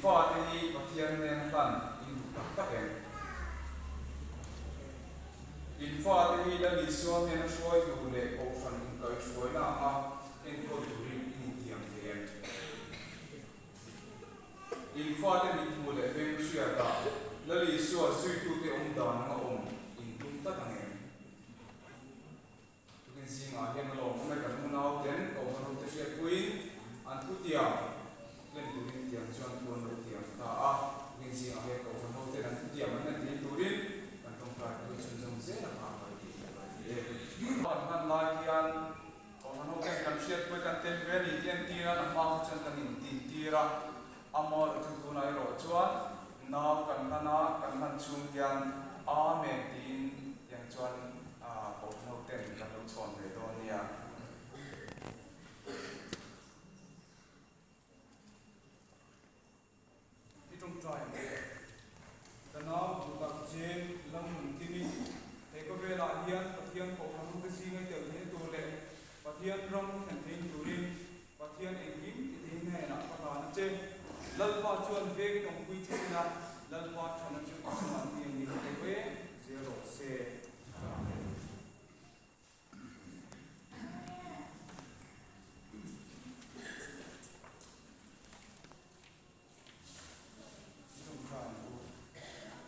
fate hi Pathian hnena hlan in duh tak tak em? In fate hi Lal Isua hnena hruai tur leh Kohhran inkaihhruaina anga enkawl turin in intiam thei em? In fate mithmuh leh beng hriatah Lal Isua zuitute awm dan anga awm in tum tlat ang em? Tukin zingah hian a lawm awm e, kan unauten Kohhran hote hriatpuiin an thutiam hlen turin tiang chuan thu an lo tiam ta a. Tukin zingah hian Kohhran hoten an thutiam an hlen theih turin kan tawngtai pui chhunzawm zel a nghak a ni tih a ni e. Kan hman lai hian Kohhran hoten kan hriatpui kan tel ve a ni tih an tir a, a hma kha chuan kan intintir a, amaherawhchu chu tunah erawh chuan nau kan hlan a, kan hlan chhung hian Amen tiin tiang chuan Kohhran hoten kan lo chhawn ve dawn nia. I tawngtai ang e. Ka nau duh tak che lam nun kim i, he khawvelah hian Pathian kohhran ho te zinga i tel theihna tur leh Pathian ram thlen theihna turin Pathian engkim ti thei hnenah ka hlan a che. Lalpa chuan veng tawngpui che sela, Lalpa thana chu i chungah hniangin deuh e zel rawh se. Amen.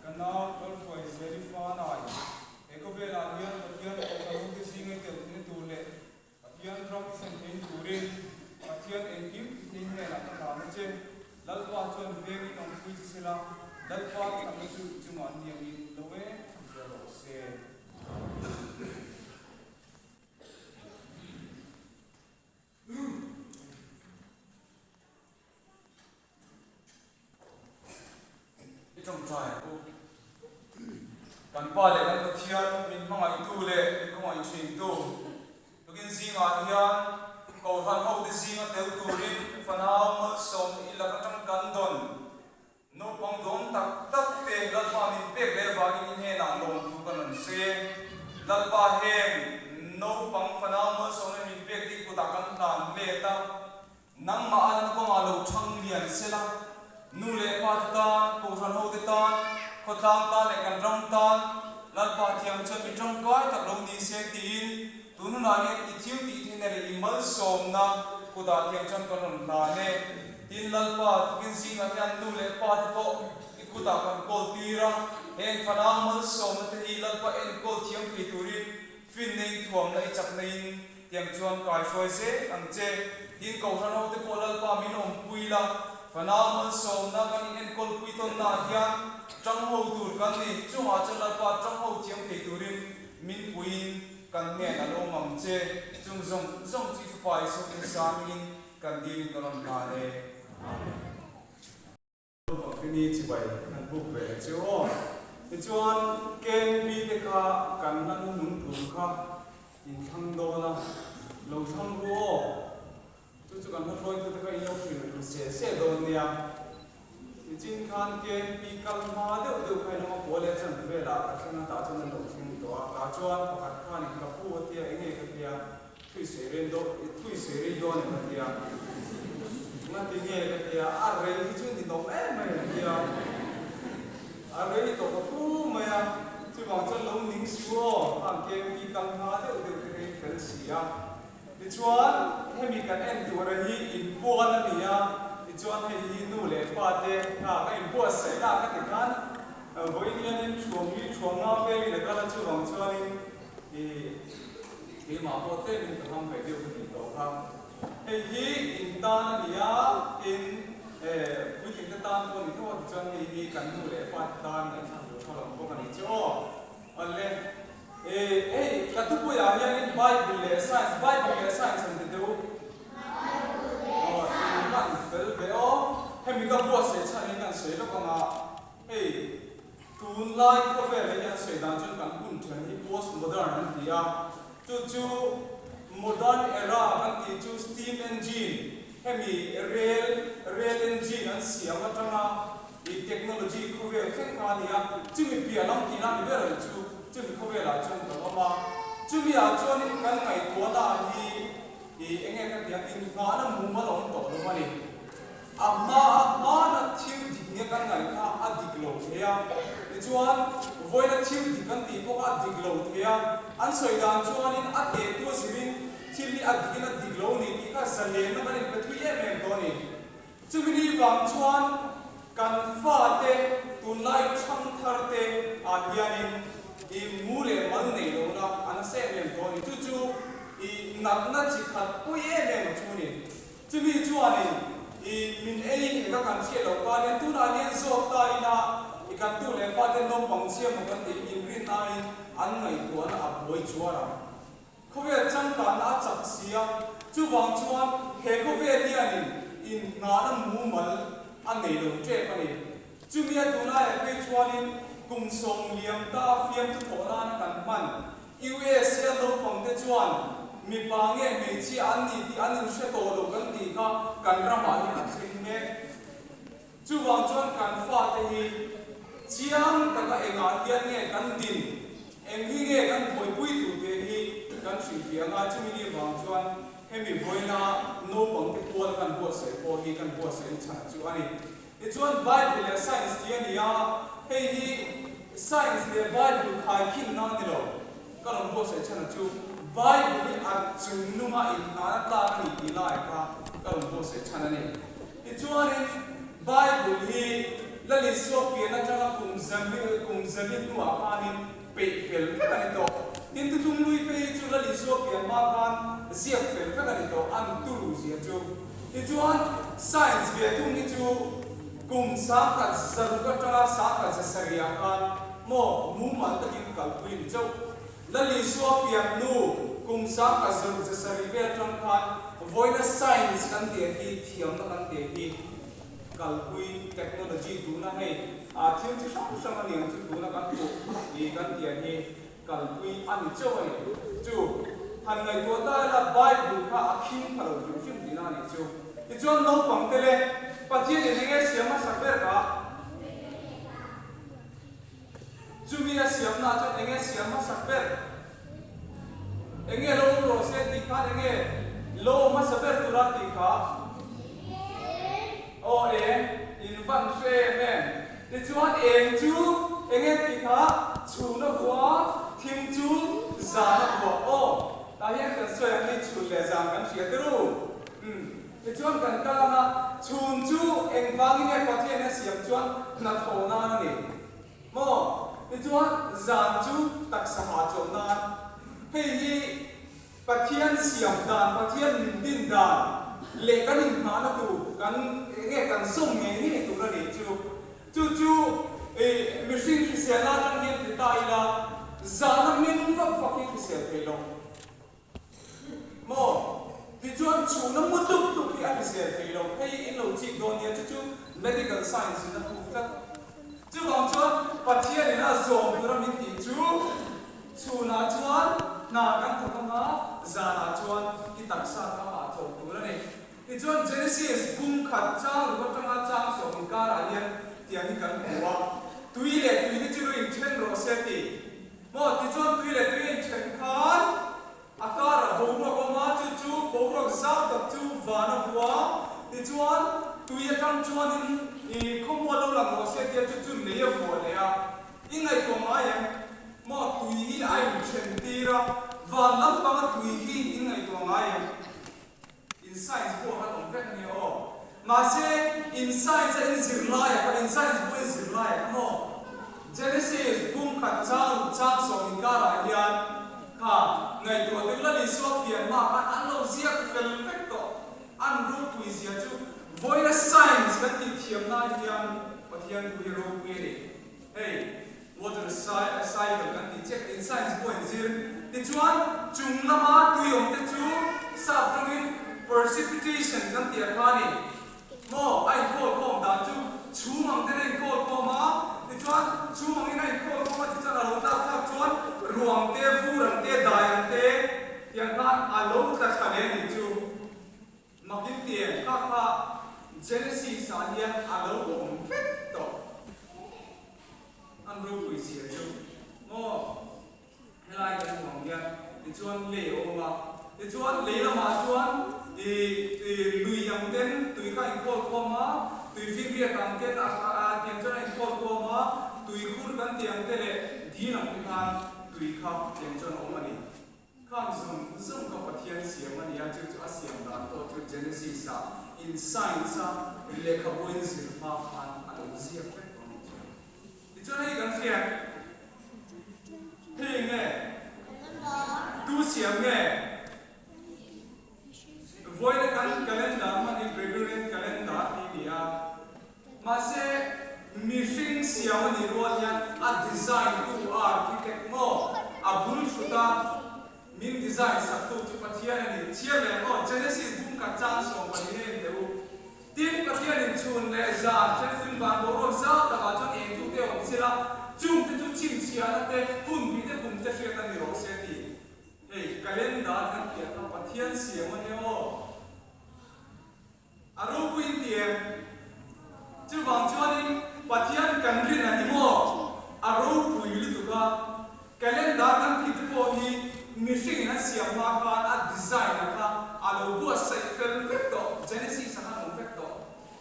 Ka nau Lalhruai Zeri Fanai, he khawvelah hian Pathian kohhran hungte zinga i tel theihna tur leh Pathian ram thlen theihna turin Pathian engkim ti thei hnenah ka hlan a che. Lalpa chuan veng i awmpui che sela, Lalpa thlakna chu i chungah hniangin lo e zel rawh se. I tawngtai ang u. Kan Pa leh kan Pathian min hmangaihtu leh min khawngaih thintu tukin zingah hian Kohhran hote zinga tel turin fanau malsawm i lak atang kan dawn Naupang dawm tak tak te Lalpa min pek leh vangin i hnenah lawmthu ka rawn sawi e. Lalpa heng naupang fanau malsawmna min pek te i kutah kan hlan let a, nangmah a na kawngah lo thang lian sela, nu leh pa te tan, kohhran ho te tan, khawtlang tan leh kan ram tan Lalpa thiang chuan mi tangkai tak lo ni se tiin tun hunah hian i thil tih theihna leh i malsawmna kutah thiang chuan kan rawn hlan e. Tin, Lalpa, tukin zingah hian nu leh pa te pawh i kutah kan kawl tir a, heng fanau malsawmna te hi Lalpa enkawl thiam thei turin finna in thuamna i chakna in tiang chuan kaihruai zel ang che. Tin, Kohhran ho te pawh Lalpa min awmpui la, fanau malsawmna kan in enkawl pui tawnnaah hian tang ho tur kan ni, chungah chuan Lalpa tang ho thiam thei turin min puiin kan hnen a lo awm ang che. Chung zawng zawng chu i fapa Isua Krista hmingin Kan ding ka rawn nghal e. Amen. Ni chibai kan buk ve leh chu aw. Tichuan KNP te kha kan la nung tur kha in thlang dawn a, lo thlang ru aw. Chu chu kan hla hruaitu te kha in lo hrilh ru se se dawn nia. Nichin khan KNP kal hma deuh deuh kha in awm a, pawl leh chan velah ka thleng a, tah chuan an lo thleng tawh a. Tah chuan pakhat khanin ka pu a tia enge ka tia. Thui sawi rei dawn, thui sawi rei dawn em ka tia. Ngati nge ka tia, a rei hi chu ni nawm em mai an tia. A rei tawh ka fu mai a, chuvang chuan lo ning su aw, khang KMP kal hma deuh deuh te kha in fel si a. Tichuan hemi kan en tur a hi inpuan a ni a, tichuan hei hi nu leh pa te kha ka inbuatsaih na ka ti khan vawiin hianin thuam hi thuam nga velin a kal a, chuvang chuanin I keimah pawh tlemin ka ham ve deuh ka tih tawh kha. Hei hi in tan a ni a, tin puitling te tan pawh a ni tho a, tichuan hei hi kan nu leh pa te tan ngaihthlak tur tha lo bawk a ni chu aw. Awle, hei ka thupuiah hianin Bible leh Science, Bible leh Science an ti deuh. Aw, in hman fel ve aw. Hemi ka buatsaih chhan hi kan sawi lawk ang a, hei. Tunlai khawvel hi an sawi dan chuan kan hun then hi post modern an ti a, chu chu modern era kan tih chu steam engine hemi rail rail engine an siam atanga ih technology khawvel thleng kha a ni a, chumi piah lam tihna ni ber ang chu chumi khawvelah chuan kan awm a, chumi ah chuanin kan ngaihtuahna hi ih enge ka ti ang inngahna mumal a awm tawh lo a ni. A hma a hmana thil. Tichuan, vawiina thil dik kan tih pawh kha a dik lo thei a, an sawi dan chuanin a tehtu a zirin thil hi a dikin a dik lo ni tih kha zalenna kan inpe thui em em tawh a ni. Chumi ni vang chuan kan fate tunlai thangthar te ah hianin i mu leh mal nei lohna a nasa em em tawh a ni. Chu chu i natna chi khat pawi em em a chu ni. Chumi chuanin i min ei hek a kan hriat loh kar hian tunah hian zawt ta ina i kan tu leh fate naupang chhia maw kan tih inrinnain an ngaihtuahna a buai chuar ang. Khawvel changkanna a chak si a, chuvang chuan he khawvel hianin inhnahna mumal a nei lo tep a ni. Chumi a tunlaiah phei chuanin kum sawm liam ta fiamthu thawh nana kan hman US hian naupangte chuan mipa nge hmeichhia an ni tih an inhre tawh lo kan tih kha kan ramah hian a thleng mek. Chuvang chuan kan fate hi chiang taka engah hian nge kan din, eng hi nge kan buaipui tur tih hi kan hrilhfiah anga chumi ni vang chuan hemi vawiina naupangte pual kan buatsaih pawh hi kan buatsaihna chhan chu a ni. Tichuan Bible leh Science tih a ni a, hei hi Science leh Bible khaikhinna a ni lo. Ka rawn buatsaih chhan a chu Bible hi a chungnunga inhnana tlak a ni tih lai kha ka rawn buatsaih chhan a ni. Tichuanin, Bible hi Lal Isua pian atanga kum zali kum zali hnuah khanin peih fel vek a ni tawh. Tin, Thuthlung Hlui phei hi chu Lal Isua pian hma khan ziak fel vek a ni tawh, an turu zia chu. Tichuan, Science ve thung hi chu kum 1600 atanga 1700 ah khan maw mumal takin kalpui a ni chauh. Lal Isua pian hnu kum 1607 vel atang khan vawiina science kan tih hi, thiamna kan tih hi kalpui technology tuna hei thil chi hrang hrang a ni ang chu tuna kan hmuh i kan tih hi kalpui a ni chauh a ni. Chu han ngaihtuah ta ila Bible kha a khing pha lo hrim hrim tihna a nih chu. Tichuan naupang te leh Pathianin enge siam hmasa ber kha? Chumi a siamna chuan enge siam hmasa ber? Enge lo awm rawh se tih khan enge lo awm hmasa ber tura tih kha? Aw eng, in van hre em em. Tichuan eng chu enge tih kha chhun a vua, thim chu zan a vua. Aw, tah hian kan sawi ang hi chhun leh zan kan hria te ru. Umm, tichuan kan kal ang a, chhun chu engvangin nge Pathian a siam chuan hnathawh nan a ni. Maw? Tichuan, zan chu taksa ha chawlh nan. Hei hi Pathian siam dan, Pathian min din dan leh kan inhnahna tur, kan eng nge kan zawm ngei ngei tur a nih chu. Chu chu ih mihring hriselna atang hian ti ta ila, zana meng vak vak hi hrisel thei lo. Maw? Tichuan chhuna mu tuk tuk hi a hrisel thei lo, hei in lo chik dawn nia, chu chu medical science in a proof tlat. Chuvang chuan Pathian in a zawm tura min tih chu chhunah chuan hna kan thawk anga zanah chuan i taksa kha hah chawlh tur a ni. Tichuan Genesis bung khat chang ruk atanga chang sawm inkarah hian tiang hi kan hmu a, tui leh tui te chu lu inthen rawh se tih. Maw tichuan tui leh tui a inthen khan a karah boruak a awm a, chu chu boruak zau tak chu van a hmu a, tichuan tui atang chuanin ih khawmual lo lang rawh se tia chu chu lei a vuah leh a, i ngaihtuah ngai em? Maw tui hi a inthen tir a, van lampanga tui hi in ngaihtuah ngai em? In science pawh khan awm vek a nia aw. Mahse, in science a in zir laiah khan, in science bu in zir laiah khan aw, Genesis bung khat chang chang sawm inkarah hian kha ngaihtuah deuh Lal Isua pian hma khan an lo ziak fel vek tawh. An ropui zia chu vawiina science kan tih thiam lai hian Pathian thu hi ropui a ni. Hei, water cycle kan tih chiah in science pawh in zir. Tichuan, chung lama tui awm te chu sap tawngin precipitation kan tih a kha a ni. Maw, a inkhawl khawm dan chu chhum ang ten a inkhawl khawm a, tichuan chhum angin a inkhawl khawm a, tichuan a lo tlak thlak chuan ruang te, vur ang te, dai ang te tiang khan a lo tla thla leh a nih chu. Makin tiang kha kha Genesis ah hian a lo awm vek tawh. An ropui zia chu maw helai kan hmu ang hian tichuan lei a awm a, tichuan lei lamah chuan ih ih lui ang ten tui kha a inkhawl khawm a, tui finriat ang ten a tiang chuan a inkhawl khawm a, tui. Tuikhur kan tih ang te leh dil ang te khan tui kha tiang chuan a awm a ni. Khang zawng zawng kha Pathian siam a ni a, chu chu a siam dan pawh chu Genesis ah in science a lehkhabu in zir hma khan a lo ziak vek tawh a ni chu. Tichuan hei kan hriat hei nge tu siam nge? Vawiin kan calendar hman hi Gregorian calendar tih a ni a, mahse mihring siam a nih rual hian a design tu architect maw a bul thut a, min design sak tu chu Pathian a ni. Chhiar leh ang aw, Genesis bung khat chang 12 a en teh u. Tin, Pathianin chhun leh zan thenfin van boruak zau takah chuan engtute a awm chil a, chungte chu chhinchhiahna te, hun bih te, kum te hriat a ni rawh se a ti. Hei calendar kan tih kha Pathian siam a nia aw. A ropuiin ti em? Chuvang chuanin Pathian kan rin a ni maw? A ropui lutuk a. Calendar kan tih te pawh hi mihringin an siam hma khan a design a kha a lo buatsaih fel vek tawh, Genesis a khan awm vek tawh.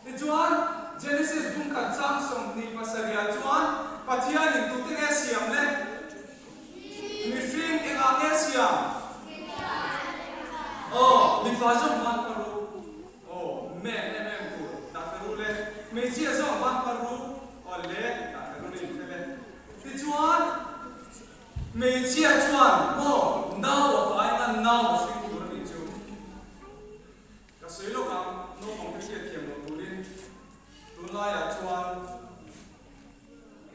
Tichuan Genesis bungkhat chang 27 ah chuan Pathianin tute nge siam le? Mihring engah nge siam? Aw, mipa zawk ban ka ru. Aw, men em em tur dah ka ru le. Hmeichhia zawk ban ka ru. Aw le, dah ka ru le in fel e. Tichuan, hmeichhia chuan maw nau a pai a, nau a hring tur a nih chu. Ka sawi lawk ang, naupang te hriatthiam loh turin tunlaiah chuan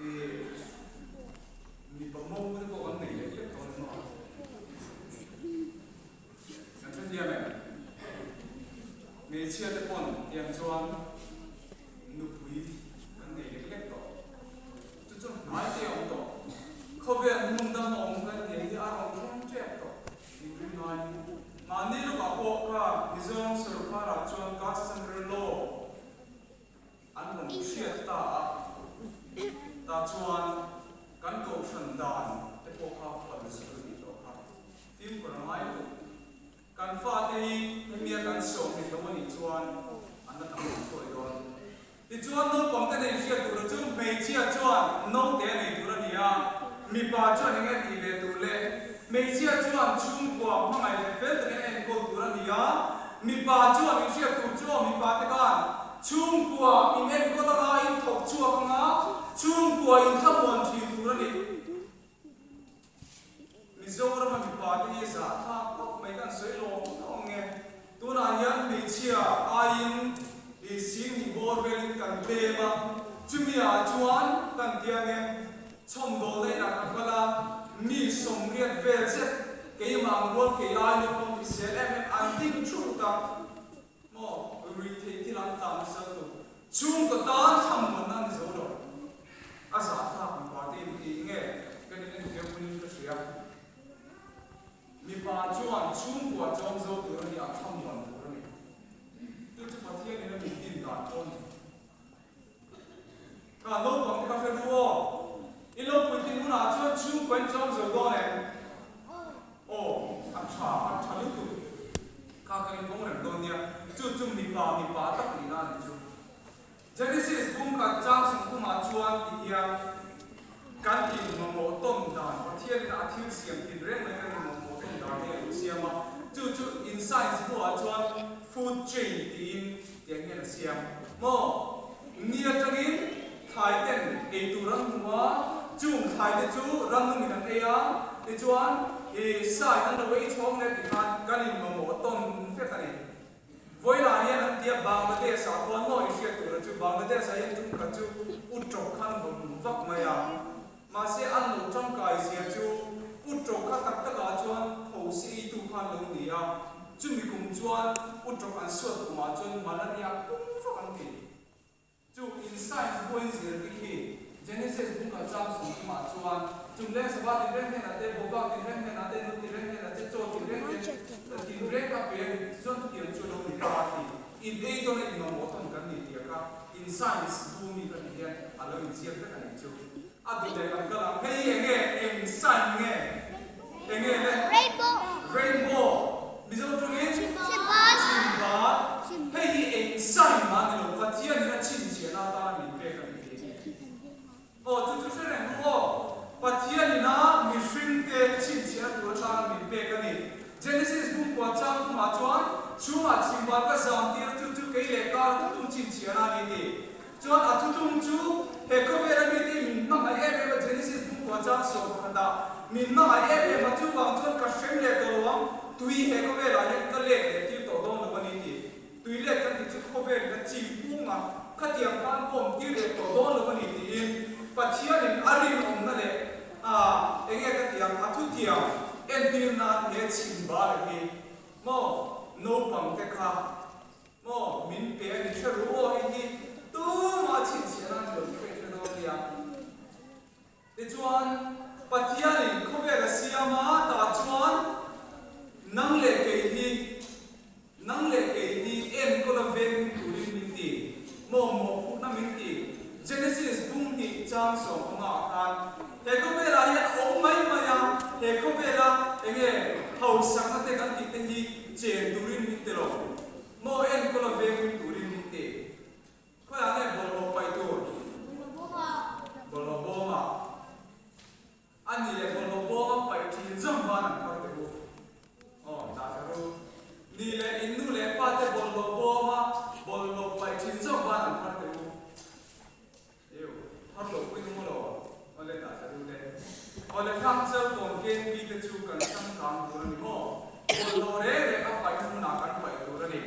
Ih, mipa mawng te pawh kan nei leh lek tawh emaw? Kan hrethiam em? Hmeichhia te pawn tiang chuan nupui kan nei lek lek tawh. Chu chu hnai te a awm tawh. Khawvel hmun dang a awm kan tih hi a rawn thleng tep tawh. Inrin ngaiin mahni lawkah pawh kha Mizoram sorkarah chuan customary law An rawn hriat ta a, tah chuan kan kohhran dan te pawh kha pal zut a nih tawh kha. Fimkhur a ngai lo. Kan fate hi hemia kan sawm nih lo a nih chuan an la tam lo thawi dawn. Tichuan naupang te nei hriat tur chu hmeichhia chuan naute a nei tur a ni a, mipa chuan eng nge tih ve tur le? Hmeichhia chuan chhungkua hmangaih leh fel takin a enkawl tur a ni a, mipa chuan inhriat tur chu aw mipa te khan chhungkua in enkawl anga in thawk chhuak anga chhungkua in thlamuan thin tur a ni. Mizorama mipa te hi zahthlak khawp mai kan sawi lawm lawm nge. Tunah hian hmeichhia aiin i singnih bawr velin kan tlem a, chumi ah chuan kan tia nge chhawmdawlna inah ka kal a, mi 80 vel zet keimah ang rual kei ai naupang hrisel em em an ding thut a, maw ruih theih thil an tlan nasa lutuk, chhungkaw tan thlamuanna a ni zo lo, a zahthlak mipa te in tih nge ka nin enfiah hunin ka hria. Mipa chuan chhungkua chawm zo tur a ni a, thlamuan tur a ni. Chu chu Pathianin a min din dan pawh a ni. Kha naupang te kha hre ru aw. I lo puitlin hunah chuan chhungkua in chawm zo dawn em? Aw, a tha, a tha lutuk. Kha kan invawng reng dawn nia. Chu chu mipa, mipa tak nihna a ni chu. Genesis bung khat chang 30 ah chuan ti hian kan inmamawh tawn dan, Pathianin a thil siam tin reng mai kan inmamawh tawn dan hi a lo siam a, chu chu in science bu ah chuan food chain tiin tiang hian a siam maw? Ni atangin thlai ten ei tur an hmu a, chung thlai te chu rannungin an ei a, tichuan i sai an lo ei chhawng leh tikhan kan inmamawh tawn vek a ni. Vawilah hian an tia Bangladesh ah khuan maw i hriat tur a chu Bangladesh ah hian tum khat chu u tawk khan vawn vak mai a, mahse an lo tangkai zia chu u tawk kha tak tak ah chuan tho si ei tu khan lo ni a, chumi kum chuan u tawk an suat kum ah chuan malaria pum vak an ti. Chu in science buain zir te khi Genesis book ah chang 30 ah chuan chung leng sava tin reng hnenah te, bawkak tin reng hnenah te, nu tin reng hnenah te, chaw tin reng te, tin reng a pe a ni chuan chutiang chu a lo ni ta a ti. In ei tawn a in mamawh tawn kan ni tih kha in science bu mi ka tih hian a lo inziak vek a nih chu. A duh leh kan kal ang. Hei hi enge? Eng sign nge? Enge le? Rainbow. Rainbow. Mizo tawngin? Chimbat. Chimbat. Hei hi eng sign mah ni lo, Pathianin a chhinchhiahna atana min pek a ni hi. Aw, chu chu hre reng ru aw. Pathian ina mihringte chhinchhiahna tur atana min pek a ni. Genesis bungkua chang thumah chuan, Chhungah chhimbal ka zam tir a, chu chu kei leh kar thuthlung chhinchhiahna a ni ti. Chuan a thuthlung chu he khawvela mite hi min hmangaih em em a, Genesis bungkua chang 11ah, Min hmangaih em em a, chuvang chuan ka hrem leh tawh lo ang, tui he khawvelah hian ka let leh tir tawh dawn lo a ni ti. Tui let kan tih chu khawvel in a chim pung a, khatiang khan kawm tir leh tawh dawn lo a ni tiin Pathianin a rinawmna leh a enge ka tih ang a thutiang entir nan he chhim bal hi maw naupang te kha maw min pe a ni hre ru aw hei hi tumah chhinchhiah nan lo chu ka inhre dawn nia. Tichuan, Pathianin khawvel a siam a, tah chuan nang leh kei hi, nang leh kei hi enkawl a veng turin min ti, maw mawhphurhna min ti. Genesis bung hnih chang 15 ah khan, he khawvelah hian awm mai mai a, he khawvela enge hausakna te kan tih te hi chen turin min ti lo, maw enkawl a veng turin min ti. Khawiah nge bawlhhlawh paih tur? Bawlhhlawh bawmah. A nih leh bawlhhlawh bawma paih thin zawng van an phar teh u. Aw, dah tha ru. Nih leh in nu leh pa te bawlhhlawh bawma bawlhhlawh paih thin zawng van an phar teh u. Eww, phar loh pui nung lo. Aw le dah tha ru le. Aw le khang chal kawn KNP te chu kan changkang tur a ni maw? Bawlhhlawh reng reng a paihna hmunah kan paih tur a ni.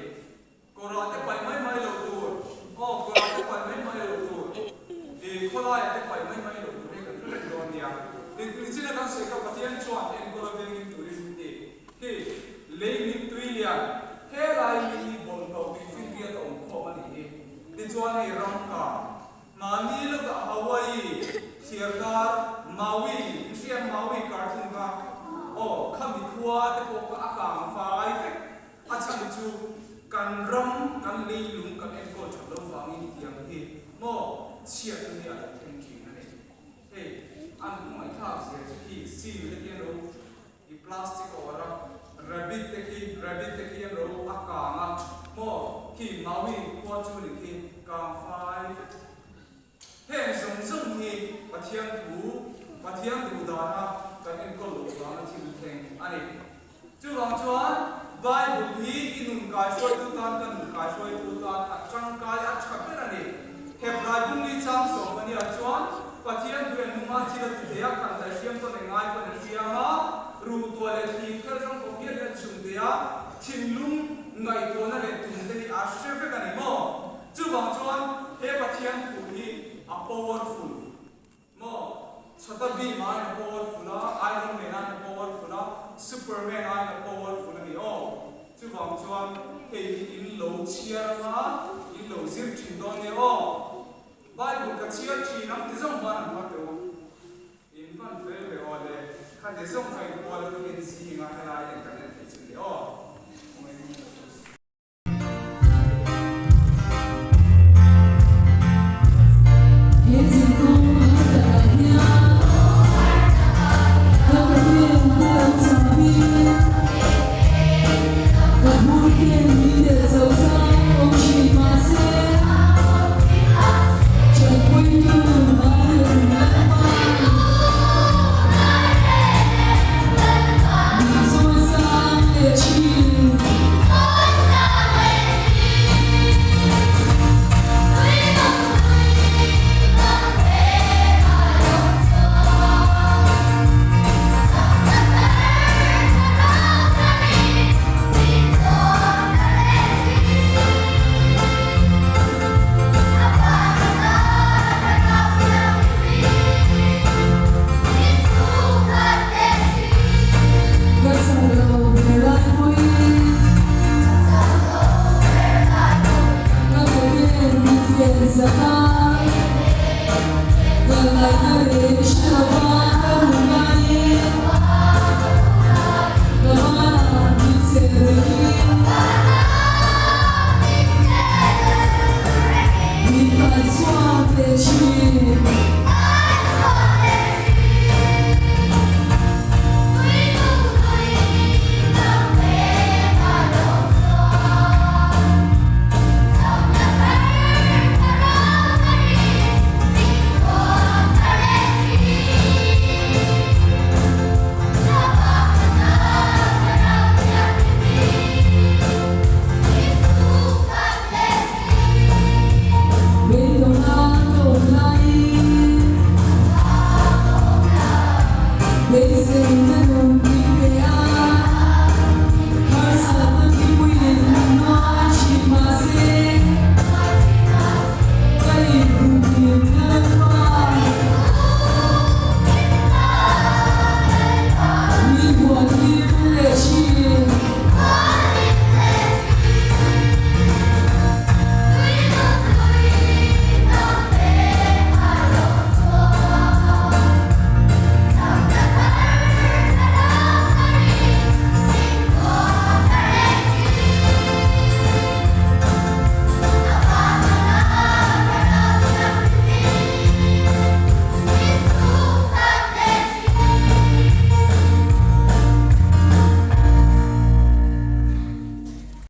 Kawrah te paih mai mai loh tur, aw kawrah te paih mai mai loh tur, i khawlaiah te paih mai mai loh tur hi kan hre reng dawn nia. Nichina kan sawi kha Pathian chuan enkawl a vengin turin min ti. Khi lei min tui lian, helai mi hi bawlhhlawh tui finriat a awm khawm a nih hi. Tichuan hei ram kang, mahni lawkah Hawaii, thliarkar, Maui, in hria Maui cartoon kha, aw khami khua te pawh kha a kang fai vek. A chhan chu kan ram, kan leilung kan enkawl that lo vangin tiang hi maw chhiatna hi a lo thleng thin a ni. Hei an hmangaihthlak zia chu khi seal te khi an ro i plastic a awrh a, rabbit te khi rabbit te khi an ro a kang a maw khi Maui khua chu ni khi kang fai vek. Heng zawng zawng hi Pathian thu, Pathian duh dana kan enkawl loh vanga thil thleng a ni. Chuvang chuan Bible hi i nun kaihruaitu tan, ka nun kaihruaitu tan a tangkai a tha ber a ni. Hebrai bungli chang 14 chuan Pathian thu en nunga thil a ti thei a, khan daihriam chuan eng ngai pawn a hriam a, ruhtuah leh thli phel hrang khawp hial hian a chhun thei a, thinlung ngaihtuahna leh tum te hi a hre vek a ni maw? Chuvang chuan he Pathian thu hi a powerful maw? Chhata Bhim aiin a powerful a, Iron Man aiin a powerful a, Superman aiin a powerful a ni aw. Chuvang chuan hei hi in lo chhiar anga in lo zir thin dawn nia aw. Bible ka chhiar thin ang ti zawng van an phar teh u. In van fel ve aw le, khati zawng kha in kual tukin zinga helai en kan en thei chu ni aw.